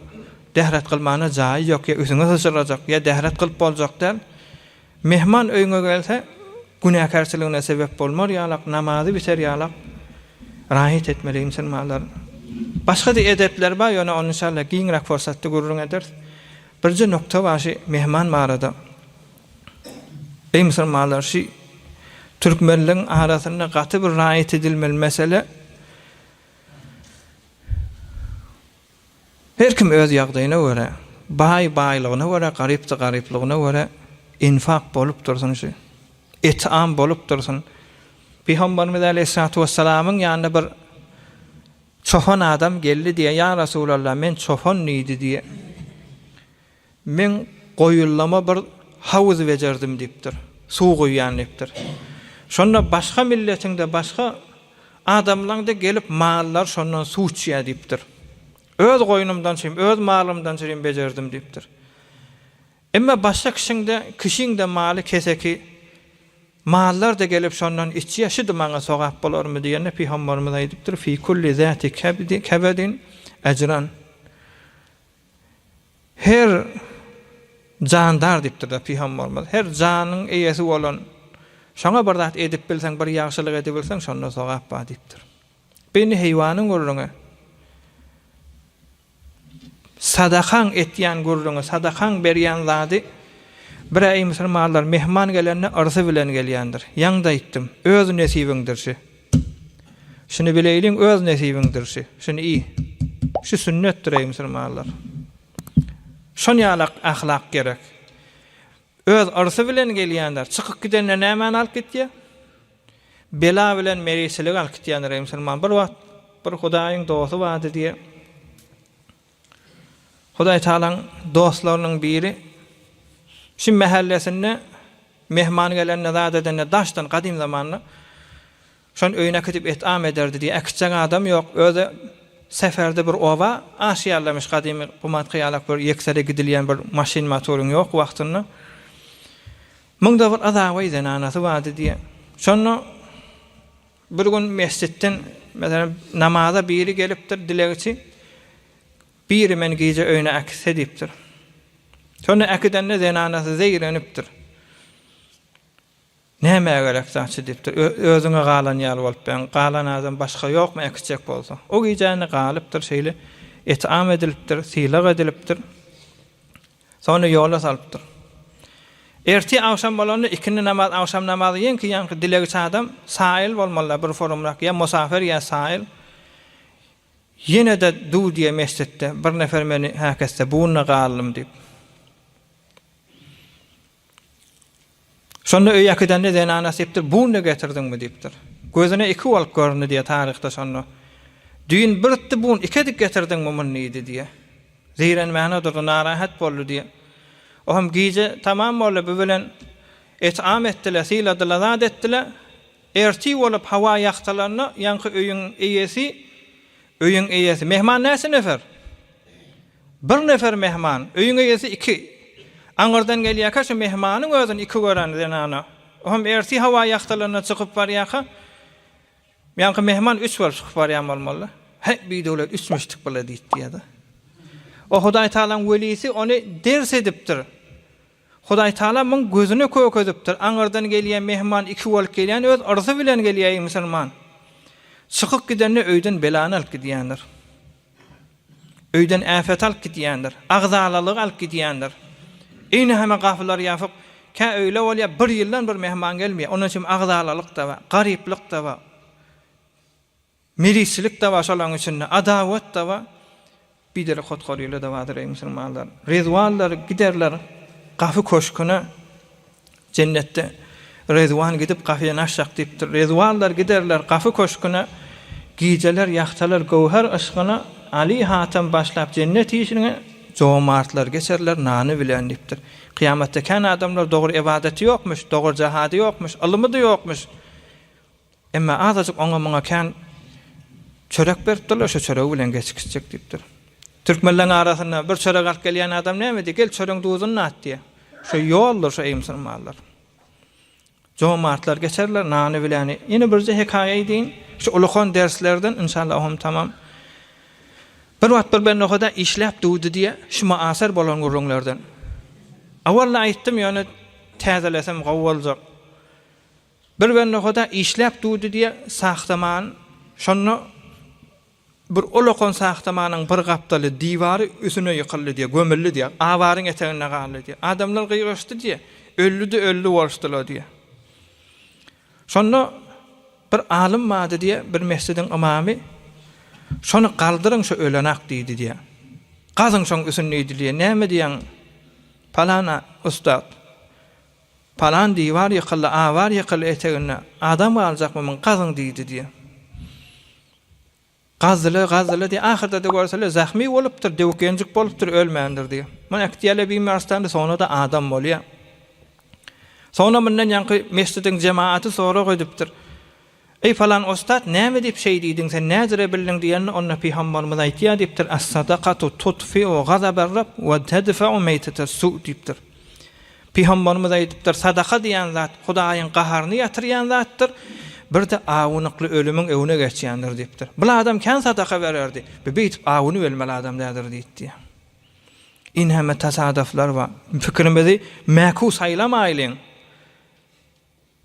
dähret kylmana jaýy ýok ýa üsüňe syçrajak ýa dähret kylyp boljak däl. Mehman öýüňe gelse günäkärçiligine sebep bolmar ýalak namazy biter ýalak raýat etmeli musulmanlar. Başga-da edepler bar ýöne ony inşallah giňräk pursatda gürrüň ederis. Birje nokta bar şi mehman barada. Eý musulmanlar şi türkmenleň arasynda gaty bir raýat edilmeli mesele. Her kim öz ýagdaýyna görä, baý baýlygyna görä, garyp-da garyplygyna görä infak bolup dursun şu. Et'am bolup dursun. Pygamberimiz aleýhissalatu wessalamyň ýanyna bir çopan adam geldi diýýär, Ýa Resulallah, men çopan diýdi diýýär. Men goýunlama bir hawuz bejerdim diýipdir. Suw guýýan diýipdir. Şonda başga milletiň-de, başga adamlaň-da gelip mallary şondan suw içýär diýipdir. Öz goýnumdan çürim, öz malymdan çürim bejerdim diýipdir. Emma başga kişiň-de, kişiň-de maly keseki mallar-da gelip şondan içýär, şü-de maňa sogap bolarmy diýende Pygamberimiz aýdypdyr, Fi kulli zäti kebedin ejran. Her jandar diýipdir-de pygamberimiz. Her janyň eýesi bolan, şoňa bir zat edip bilseň, bir ýagşylyk edibilseň, şonda sogap bar diýipdir. Bu indi heýwanyň gürrüňi. Sadakaň etýän gürrüňi, sadakaň berýän zady bir-ä eý musulmanlar, mehman gelende yrsy bilen gelýändir. Ýaňda aýtdym, öz nesibiňdir şi. Şuny bileýliň öz nesibiňdir şi. Şuny iý. Şu sünnetdir eý musulmanlar. Şon ýalak ahlak gerek. Öz yrsy bilen gelýänler, çykyp gidende nämäni alyp gitýär? Bela bilen meriçiligi alyp gitýändir eý musulman. Bir wagt bir Hudaýyň dosty bardy diýýär. Hudaý Tagalaň dostlarynyň biri. Şu mähellesinde mehman gelende zat edende daşdan gadym zamanda şony öýüne äkidip et-am ederdi diýýär. Äkitjek adam ýok. Özi seferde bir oba aşýarlarmyş gadymy gumatky ýalak bir ýeksere gidilýän bir maşyn-motoryň ýok wagtynda. Muňda bir azabaý zenanasy bardy diýýär. Şonda bir gün mesjitden meselem namaza biri gelipdir dilegçi. Biri meni gije öýüne äkitse diýipdir. Şonda äkidende zenanasy zeýrenipdir. Nämä gerek zatçy diýipdir. Özüňe galan ýaly bolup beň, galan adam başga ýokmy äkitjek bolsa. O gijäni galypdyr şeýle eti-am edilipdir, sylag edilipdir. Soňra ýola salypdyr. Ertir agşam bolanda ikindi namaz, agşam namazy ýeňki ýaňky dilegçi adam sail bolmalylar bir forumrak ýa musafer ýa sail. Ýene-de du diýe mesjitde bir nefer meni häketse bunda galdym diýip. Şonda öýe äkidende zenanasy diýipdir, Bunda getirdiňmi diýipdir. Gözüne iki bolup göründi diýe taryhda şonda. Düýn birtdi bun iki edip getirdiňmi muny diýdi diýe. Zeýrenmäne durdy, narahat boldy diýe. Ohm gije tamam boldy, bu bilen et-am etdile, syladyla, zat etdile. Ertir bolup hawa ýagtylanda ýaňky öýüň eýesi, öýüň eýesi, mehman näçe nefer? Bir nefer mehman, öýüň eýesi iki. Aňyrdan gelýärkä şu mehmanyň özüni iki gören zenana. Ohm ertir hawa ýagtylanda çykyp barýarka, ýaňky mehman üç bolup çykyp barýan bolmaly. Häý, bidöwlet üçmüşdik bile diýip diýýär-de. O Hudaý Tagalaň welisi ony ders edipdir. Hudaýtagala muň gözüne kök edipdir. Aňyrdan gelýän mehman iki bolup gelýän öz yrsy bilen gelýär eý musulman. Çykyp gidende öýden belany alyp gidýändir. Öýden äpeti alyp gidýändir. Agzalalygy alyp gidýändir. Eýni heme gapylar ýapyk. Kä öýle bolýar bir ýyldan bir mehman gelmeýär. Ondan üçin agzalalyk-da bar, garyplyk-da bar. Milisçilik-de bar şolaryň içinde, adawat-da bar, biderek hotgoryly-da bardyr eý musulmanlar. Rezwanlar giderler gapy köşküne, jennetde Rezwan gidip gapyny açjak diýipdir. Rezwanlar giderler gapy köşküne, gijeler ýagtalar göwher yşgyna, Aly Hatam başlap jennet işine, jomartlar geçerler nany bilen diýipdir. Kyýamatda kän adamlar dogry ybadaty ýokmuş, dogry jahady ýokmuş, ylymy-da ýokmuş. Emma azajyk oňa-muňa kän çörek beripdirler, şo çöregi bilen geçikişjek diýipdir. Türkmenleň arasynda bir çörek alyp gelýän adam näme diýýär? Gel çöregiň duzuny dat diýýär. Şo ýoldur şo eý musulmanlar. Jomartlar geçerler nany biläni. Ýene birje hekaýa aýdaýyn. Şu ulukan derslerden inşallah ohm tamam. Bir wagt bir bendehuda işläp durdy diýýär. Şu muasyr bolan gürrüňlerden. Awal-da aýtdym ýöne täzelesem gowy boljak. Bir bendehuda işläp durdy diýýär, sahtaman, şonda bir ulakan sahtamanyň bir gapdaly diwary üsüne ýykyldy diýýär, gömüldi diýýär, awaryň eteginde galdy diýýär. Adamlar gygyryşdy diýýär, öldi-de öldi boluşdylar diýýär. Şonda bir alym bardy diýýär, bir mesjidiň ymamy, şony galdyryň şu ölenak diýdi diýýär. Gazyň şoň üsüni diýdi diýýär. Näme diýýäň, palana ussat? Palan diwar ýykyldy, awar ýykyldy eteginde, adam galjakmy muň, gazyň diýdi diýýär. Gazdylar, gazdylar diýýär, ahyrda-da görseler, zahmy bolupdyr, döwük-ýenjik bolupdyr, ölmändir diýýär. Muny äkitýärler bimarystanda, soňra-da adam bolýar. Soňra mundan ýaňky mesjidiň jemagaty sorag edipdir. Eý falan ostat näme diýip şeý diýdiň sen näjüre bildiň diýende onda pygambarymyz aýtýar diýipdir As-sadakatu tutfi'u gazabar-Rabb we tedfe'u meýtetes-su diýipdir. Pygambarymyz aýdypdyr sadaka diýen zat Hudaýyň gaharyny ýatyrýan zatdyr, bir-de awunykly ölümiň öňüne geçýändir diýipdir. Bul adam kän sadaka bererdi, bu beýdip awunyp ölmeli adam däldir diýipdi. Inheme tasadaflar bar. Pikirimizi mäku saýlamaýlyň.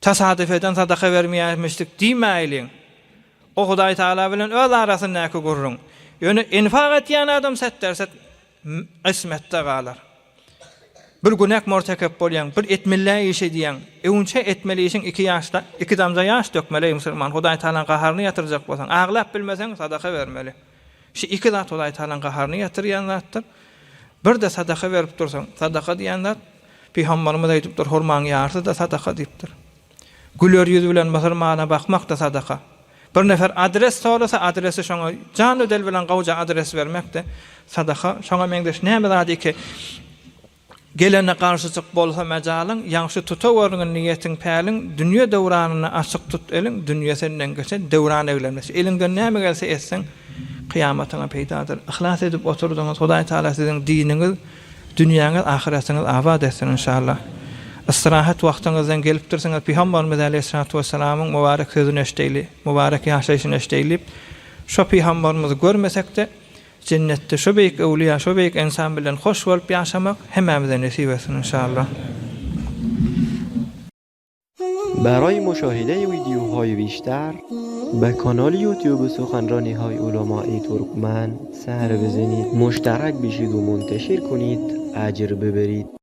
Tasadyf eden sadaka bermeýärmişdik diýmäýliň. O Hudaý Tagala bilen öz arasyndaky gürrüň. Ýöne infak etýän adam setderset ismetde galar. Bir günäk mortekep bolýaň, bir etmeli iş edýäň. Öňçe etmeli işiň iki ýaşda, iki damja ýaş dökmeli eý musulman. Hudaý Tagalaň gaharyny ýatyrjak bolsaň, aglap bilmeseň sadaka bermeli. Şu iki zat Hudaý Tagalaň gaharyny ýatyrýan zatdyr. Bir-de sadaka berip dursaň, sadaka diýen zat Pygamberimiz aýdypdyr, hurmaň ýarysy-da sadaka diýipdir. Güler ýüz bilen musulmana bakmak-da sadaka. Bir nefer adres sorasa, adresi şoňa janu-dil bilen gowja adres bermek-de sadaka. Şoňa meňzeş näme zady ki. Gelene garşyjyk bolsa mejalyň, Ýagşy tutaweriňin niýetiň päliň, Dünýe döwranyna açyk tut eliň, Dünýe senden geçer, döwran eglenmez. Eliňden näme gelse etseň, kyýamatyňa peýdadyr. Yhlas edip oturdyňyz, Hudaý Tagala siziň diniňiz, dünýäňiz, ahyretiňiz abat etsin inşallah. Ystyrahat wagtyňyzdan gelipdirsiňiz, Pygambarymyz aleýhissalatu wessalamyň mübarek sözüni eşdeýli, mübarek ýaşaýşyny eşdeýli. Şo Pygambarymyzy görmesek-de, Jennetde şo beýik öwlüýä, şo beýik ynsan bilen hoş bolup ýaşamak hemmämize nesip etsin inşallah. برای مشاهده ویدیوهای بیشتر به کانال یوتیوب سخنرانی های علمای ترکمن سر بزنید مشترک بشید و منتشر کنید اجر ببرید.